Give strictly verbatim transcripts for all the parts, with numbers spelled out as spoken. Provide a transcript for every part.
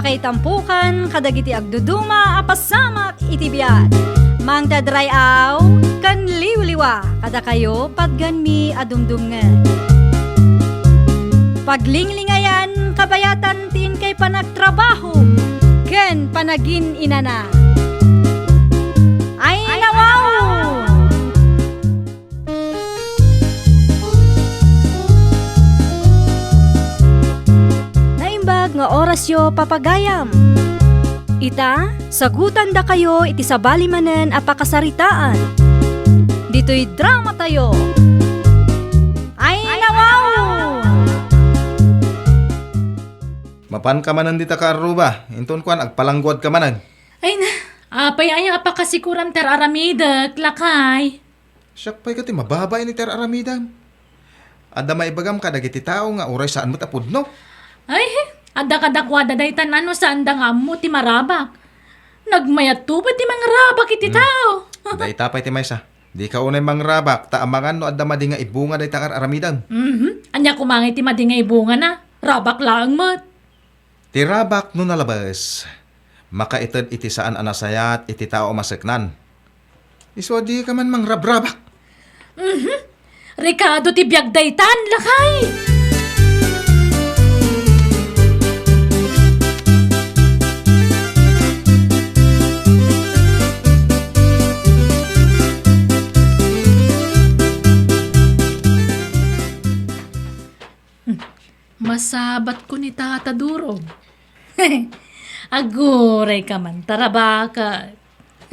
Pakaitampukan kadagiti agduduma a pasamak iti biag. Mangted ray-aw ken liwliwa kadakayo patganmi a dumdumngeg. Paglinglingayan kabayatan ti inkay panagtrabaho ken panagin-inana. Ay, nawaw! Naimbag nga orasyo, papagayam. Ita, sagutandakayo iti sabali manen a pakasaritaan. Ditoy dramatayo. Ay, nawaw! Mapanka manen dita, Kaarruba. Inton kuan, agpalangguadka manen. Ay na, apay aya a pakasikuram ti ar-aramidek, lakay? Siak pay ket ti mababain iti ar-aramidam. Adda maibagam kadagiti tao nga uray saan met a pudno? Ay, adda kadakuada daytan a no saanda nga ammo ti marabak. Nagmayatto pay ti mangrabak iti Hmm. tao. Dayta pay ti maysa. Dika unay mangrabak, ta amangan no adda madi nga ibunga dayta nga ar-aramidam. Mhm. Ania koma ngay ti madi nga ibungana? Rabak laeng met. Ti rabak no nalabes, makaited iti saan a nasayaat iti tao a maseknan. Isu a dika man mangrabrabak. Mhm. Rekado ti biag daytan, lakay! Masabatko ni Tata Duro. Aguray ka man, tarabakat.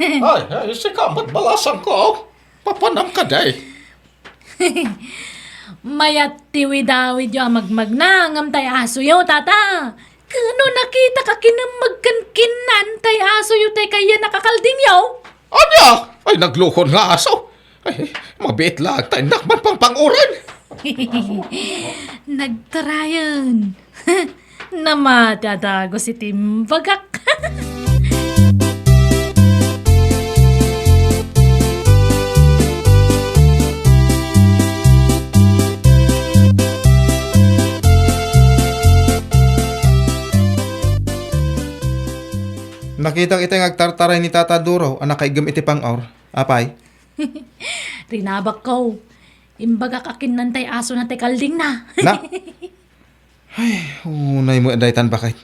Ay, ay, sika met balasangko. Papanam ka, day. Mayat ti widawidyo a magmagna ngem tay asoyo, tata. Kano nakitak a kinemmeg ken kinnan tay asoyo tay kayat a kakaldingyo? Ania? Ay, naglukon nga aso. Ay, mabiit laeng ta innak man pangpanguren. Nagtarayen. Namati a dagus iti imbagak. Nakitak iti nga agtartaray ni Tata Duro a nakaiggem iti pang-or. Apay? Rinabakko. Imbagak a kinnan tay asona tay kaldingna. Na? Ay, unay mo daytan, baket.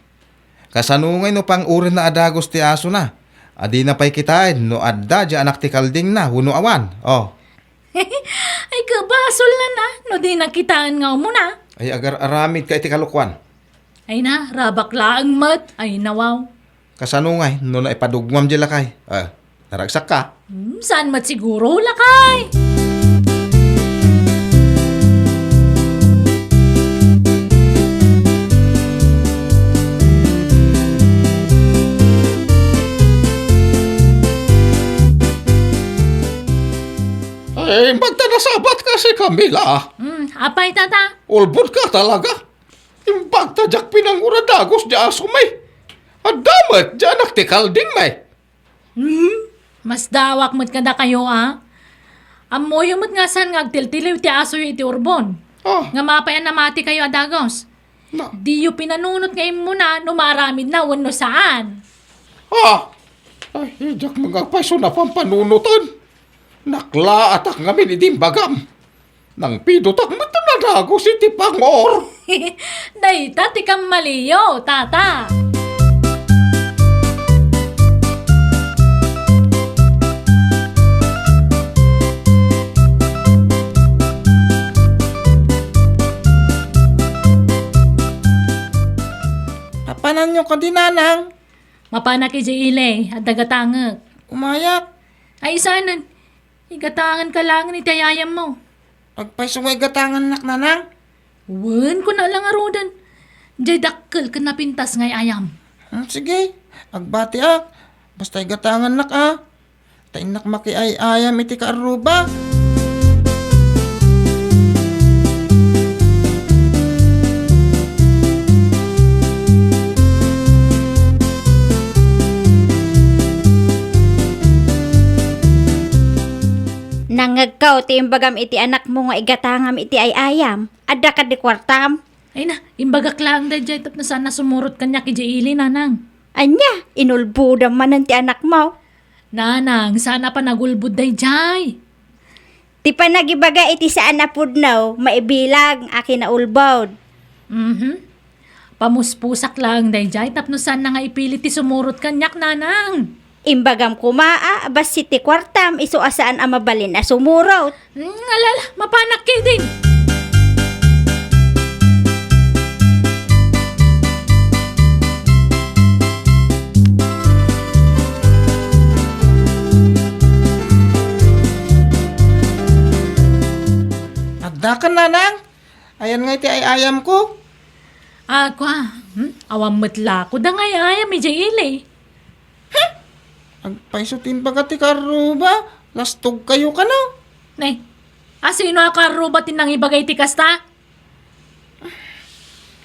Kasano ngay no pang-urenna a dagus ti asona? A dina pay kitaen no adda diay anak ti kaldingna wenno awan. Oh. Ay, kabasolna na no dina kitaen nga umuna. Ay, agar-aramid ka iti kalokuan. Ay na, rabak laeng met. Ay, nawaw. Kasano ngay no naipadugmam diay lakay? Ah, naragsakka? Hmm, saan met siguro, lakay? Ay, magtanasabat kasi, Camila. Hmm, apay, tata? Ulbod ka talaga. Imbag ta diak pinanguran a dagus diay asomi. Adda met diay anak ti kaldingmi. Hmm? Masdawak met kadakayo, a? Ammoyo met nga saan nga agtiltiliw ti asoyo iti urbon. Ah. Ngem apay a namatikayo a dagus? Na. Diyo pinanunot nga immuna no maaramidna wenno saan. Ah! Ay, diak met nga payso napampanunoten. Naklaatak ngamin idi imbagam. Nangpidotak met a nadagus iti pangor. Dayta ti kammaliyo, tata. Papananyo kadi, nanang? Mapanak idiay ili, adda gatangek. Umayak. Ay, saanen. Igatanganka laengen iti ay-ayammo. Agpayso nga igatangannak, nanang? Wen, kuna la ngaruden. Diay dakkel ken napintas nga ay-ayam. Hmm, sige, agbatiak. Basta igatangannak, a. Ta innak makiay-ayam iti kaarruba. Nangngegko ti imbagam iti anakmo nga igatangam iti ay-ayam. Adda kadi kuartam? Ay na, imbagak laeng daydiay tapno saan a sumurot kaniak idiay ili, nanang. Ania, inulbodam manen ti anakmo? Nanang, saan a panagulbod daydiay. Ti panagibaga iti saan a pudno, maibilang a kinaulbod. Mhm. Pamuspusak laeng daydiay tapno saanna nga ipilit ti sumurot kaniak, nanang. Imbagam koma a bassit ti kuartam isu a saan a mabalin a sumurot. Mm, alala, mapanak ketdin. Addakan, nanang? Ayan nga iti ay-ayamko. Ah, kua, hmm? Awan met la ko da nga ay-ayam idiay ili. Agpayso ti imbaga ti karruba, lastogkayo kano? Ne, asino a karruba ti nangibaga iti kasta?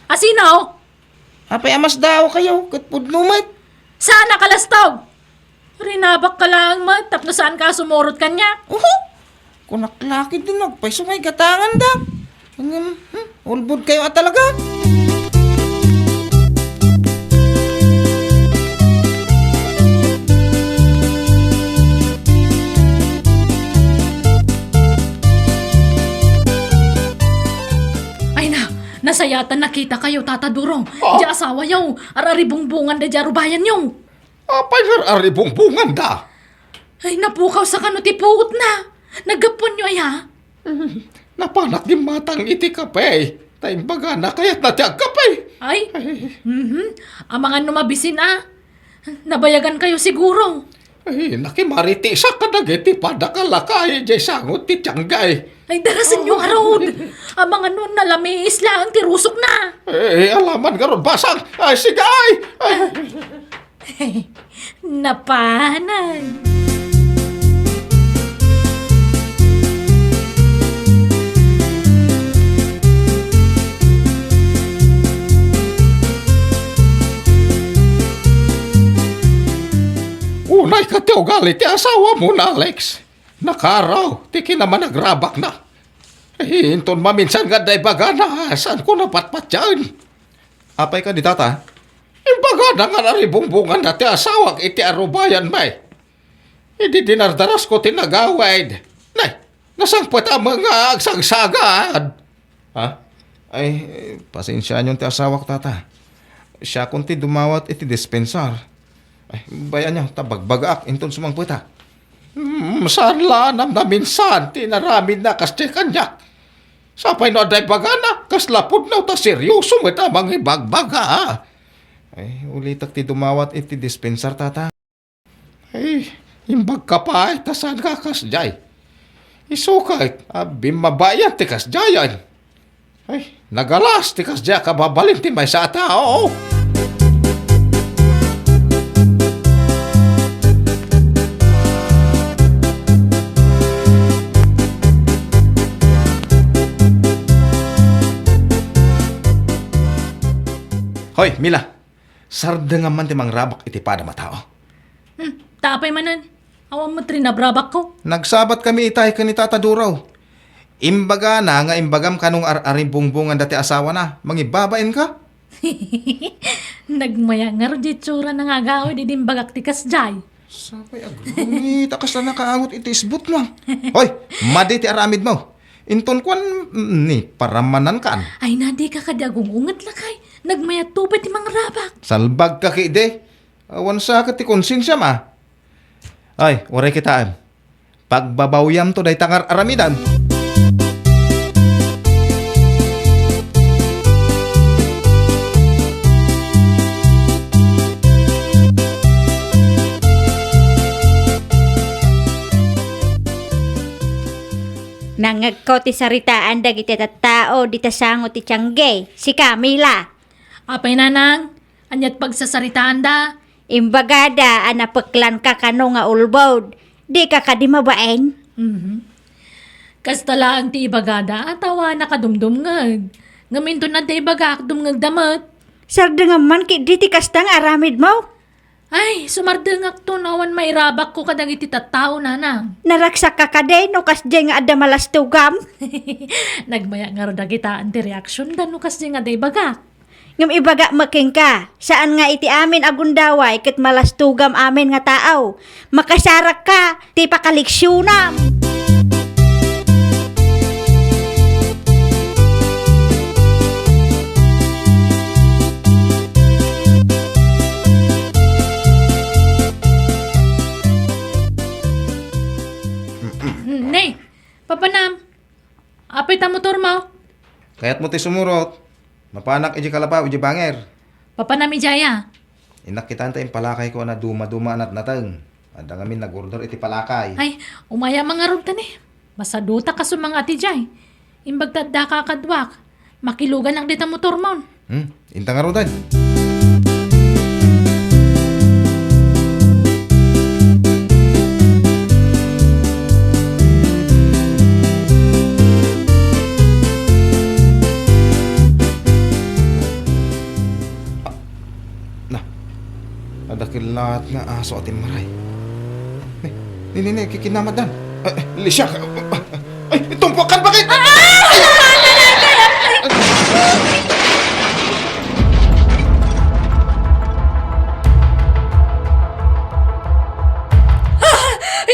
Asino? Apay a masdaawkayo ket pudno met? Saan a kalastog? Rinabakka laeng met tapno saanka a sumurot kaniak. Uhu! Kunak la ketdin agpayso nga igatangandak. Ngem, hmm, ulbodkayo a talaga. Ay na, nasayatan nakitakayo, Tata Durong. Ah? Di asawayo, ar-aribungbungan daydiay arubayanyo. Apay nga ar-aribungbunganda? Ay, napukawsa kano ti puotna. Naggapuanyo aya? Hmm, napanak dimmatang iti kape. Ta imbagana kayatna ti agkape. Ay? Ay. Mhm. Amangan no mabisin a. Nabayagankayo siguro. Ay, nakimaritisak kadagiti padakal a kayo diay sangot ti tiangga. Ay, darasenyo ngarud. Amangan no nalamiis laeng ti rusokna. Ay, alaman ngarud basang. Ay, sige, ay. Ay. Napanan. Unay ket ti ugali ti asawamon, Alex. Nakaraw ti kinamanagrabakna. Eh, inton maminsan nga adda ibagana, saanko napatpatiaen. Apay kadi, Tata? Imbagana nga ar-aribungbunganda ti asawak iti arubayan, may. Idi dinardarasko ti nagawid. Nay, nasangpet a nga agsagsagad. Ha? Ay, pasensiayon ti asawak, Tata. Siakon ti dumawat iti dispensar. Ay, bay-anyo, ta bagbagaak inton sumangpet a. Hmm, saan la a namnaminsan ti inaramidna kasdiay kaniak? Sapay no adda ibagana, kasla pudno ta seryoso met a mangibagbaga. Ay, ulitek ti dumawat iti dispensar, Tata. Ay, imbagka pay ta saanka kasdiay. Isu ket, a, bimmabayan ti kasdiayan. Ay, nagalas ti kasdiay a kababalin ti maysa a tao. Hoy, Mila, sardengam man ti mangrabak iti padam a tao. Hmm, ta apay manen? Awan met rinabrabakko. Nagsabatkami itay ken ni Tata Duraw. Imbagana nga imbagam kano nga ar-, aribungbungan dati asawana. Mangibabain ka? Nagmaya ngarud diay itsurana nga agawid idi imbagak ti kasdiay. Sapay agrumi, ta kasla nakaangot iti isbutna. Hoy, madi ti aramidmo. Inton kuan, mm, ni, paramanan kan. Ay, na, dika kadi agung-unget, lakay. Nagmayatto pay ti mangrabak. Salbagka ketdi. Awan sa ket ti konsensiam, a. Ay, uray kitaem. Pagbabawyamto dayta nga ar-aramidan. Nangngegko ti saritaan dagiti tattao dita sango ti tiangge. Sika, Mila. Apay, nanang? Aniat pagsasaritaanda? Imbagada a napeklanka kano nga ulbod. Dika kadi mabain? Mhm. Kasta laeng ti ibagada, a, ta awan a kadumdumngeg. Ngem inton adda ibagak, dumngegda met. Sardengam man ketdi ti kasta nga aramidmo. Ay, sumardengakto no awan mairabakko kadagiti tattao, nanang. Naragsakka kadi no kasdiay nga adda malastugam? Nagmaya ngarud a kitaan ti reaksionda no kasdiay nga adda ibagak. Ngem ibagak met kenka, saan nga iti amin a gundaway ket malastugam amin nga tao. Makasarakka ti pakaleksionam. Ne, papanam. Apay ta motormo? Kayatmo ti sumurot? Mapanak iti kalapaw iti banger. Papanam idiay a. Innak kitan ta impalakayko a naduma-duma a natnateng. Adda ngamin nag-order iti palakay. Ay, umaya mangarud ta ni. Masaduta kasumanga ti jay. Imbag ta adda kakaduak. Makiluganak dita motormon. Hmm, inta ngaruden. Na, adda kellaat nga aso a timmaray. Ni, ni, ni, ni, kikinamatdan. Ay, ay, Lisiak. Ay, tumpukan bakit? Ay,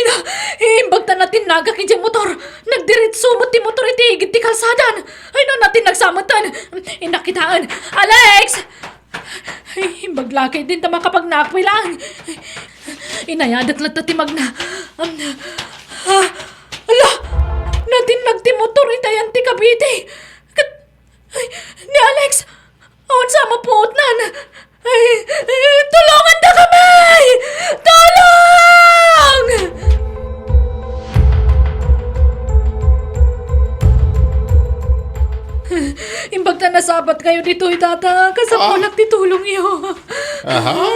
na, imbag ta natinnagak idiay motor. Nagdiretso met ti motor iti igid ti kalsada. Ay, na, natinnag sa metten. Innak kitaen. Alex! Ay, imbag la ketdin ta makapagnaakpay lang. Inayadak latta ti magna. Am, ah, ala! Natinnag ti motor iti ayan ti Cavite. Ket, ay, ni Alex! Awan sa mapuotnan! Ay, ay, tulongandakami! Tulong! Imbag ta nasabatkayo ditoy, Tata, kasapulak ti tulongyo. Aha.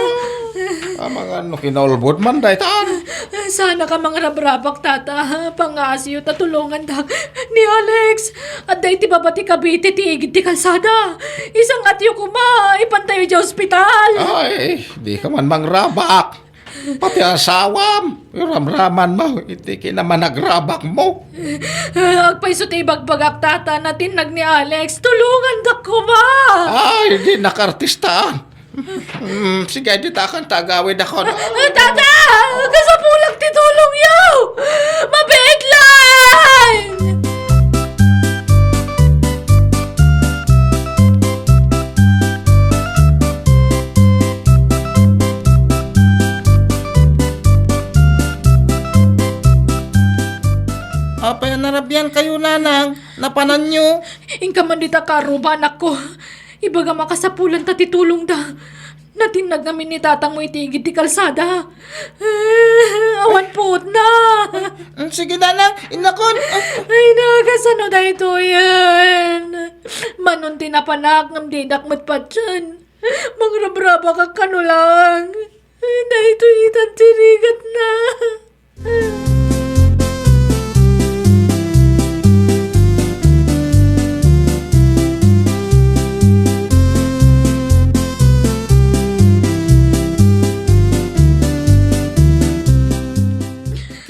Amangan no kinaulbod man daytan. Saan a ka mangrabrabak, Tata. Pangngaasiyo ta tulongandak. Ni Alex, adda iti baba ti Cavite ti igid ti kalsada. Isangatyo koma, ipantayo idiay ospital. Ay, dika man mangrabak. Pati asawam, iramramanmo iti kinamanagrabakmo. Agpayso ti ibagbagak, Tata, natinnag ni Alex. Tulongandak koma. Ay, di nakartistaan. Hmm, sige, dita kan ta agawidakon. Ah, Tata! Kasapulak ti tulongyo! Mabiit lang! Apay a narabian kayo, nanang? Napananyo? Inka man dita karuba, anakko. Ibagam a kasapulanta ti tulongda. Natinnag ngamin ni tatangmo iti igid ti kalsada. Awan puotna. Mm, sige, nanang, innakon. Ay, na, kasano daytoyen? Manon ti napanak ngem didak met patien. Mangrabrabakak kano lang. Daytoy itan ti rigatna.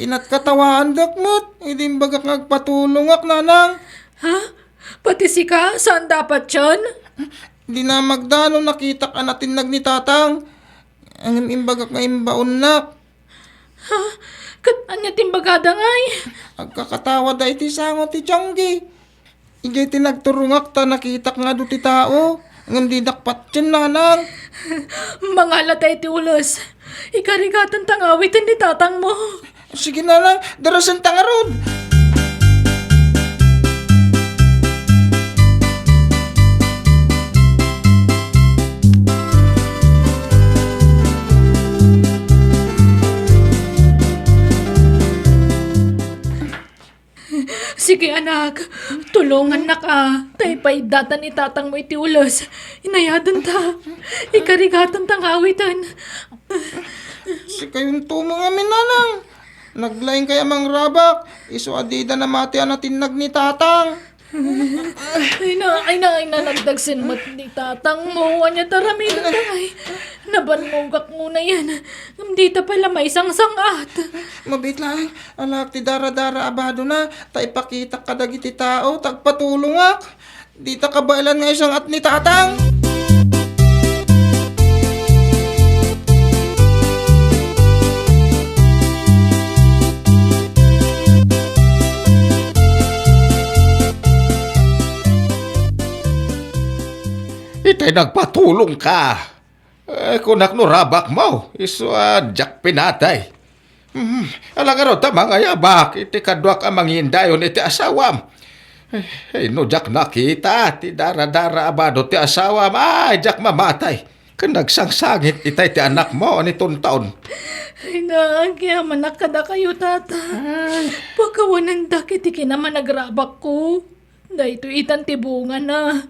Kinatkatawaandak met idi imbagak nga agpatulongak, nanang. Ha? Pati sika, saan dapat yan? Dinamagda no nakitak a natinnag ni tatang. Ngem imbagak nga imbaonnak. Ha? Ket ania ti imbagada ngay? Agkakatawa da iti sango ti Tiangge. Idiay ti nagturongak ta nakitak nga adu ti tao. Ngem didak patien, nanang. Mangala ta iti ules. Ikarigatan ta nga awiten ni tatangmo. Sige, nanang, darasen ta ngarud. Sige, anak, tulongannak a, ta ipaiddatan ni tatangmo iti ules. Inayadanta. Ikarigatan ta nga awiten. Sikayonto met ngamin, nanang. Naglaing kay a mangrabak, isu a dida namati a natinnag ni tatang. Ay na, ay na, ay na, nagdagsen met ni tatang mo. Ania ta aramidenta, ay. Nabannogak ngarud. Ngem dita pay la maisangsangat. Mabiit laeng, alaek ti daradara a badona, ta ipakitak kadagiti tao, ta agpatulongak. Dita kabaelan nga isang-at ni tatang. Itay nagpatulongka. Eh, kunak no rabakmo, isu a diak pinatay. Hmm, ala ngarud ta mangayabak iti kaduak a mangindayon iti asawam. Eh, eh, no diak nakita ti daradara a bado ti asawam, ay, diak mamatay. Ken nagsangsangit itay ti anakmo a ni Tonton. Ay, naagyamanak kadakayo, tata. Ay. Pakawanendak iti kinamanagrabakko. Daytoy itan ti bungana.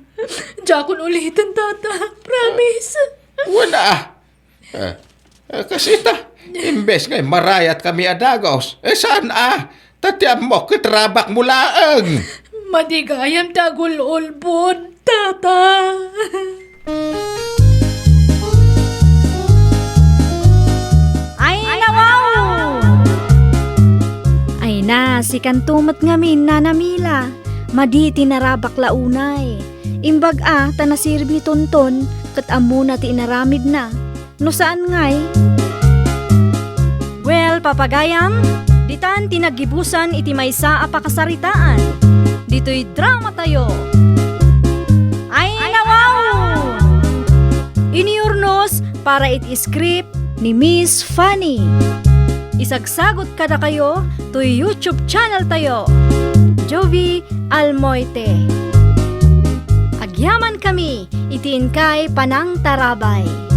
Diakon uliten, tata. Promise. Wen a. Eh, eh, kas ita, imbes nga marayat kami a dagus, eh, saan a? Ta ti ammok ket rabakmo laeng. Madi gayam ti agul-ulbod, tata. Ay, nawaw! Ay na, sikanto met ngamin, Nana Mila. Madi ti narabak la unay. Imbag a ta nasirib ni Tonton ket ammona ti inaramidna. No saan ngay? Well, papagayam, ditan ti naggibusan iti maysa a pakasaritaan. Ditoy drama tayo. Ay, nawaw! Iniurnos para iti script ni Miss Fanny. Isagsagut kadakayo toy YouTube channel tayo, Jovie Almoite. Agyaman kami iti inkay panangtarabay.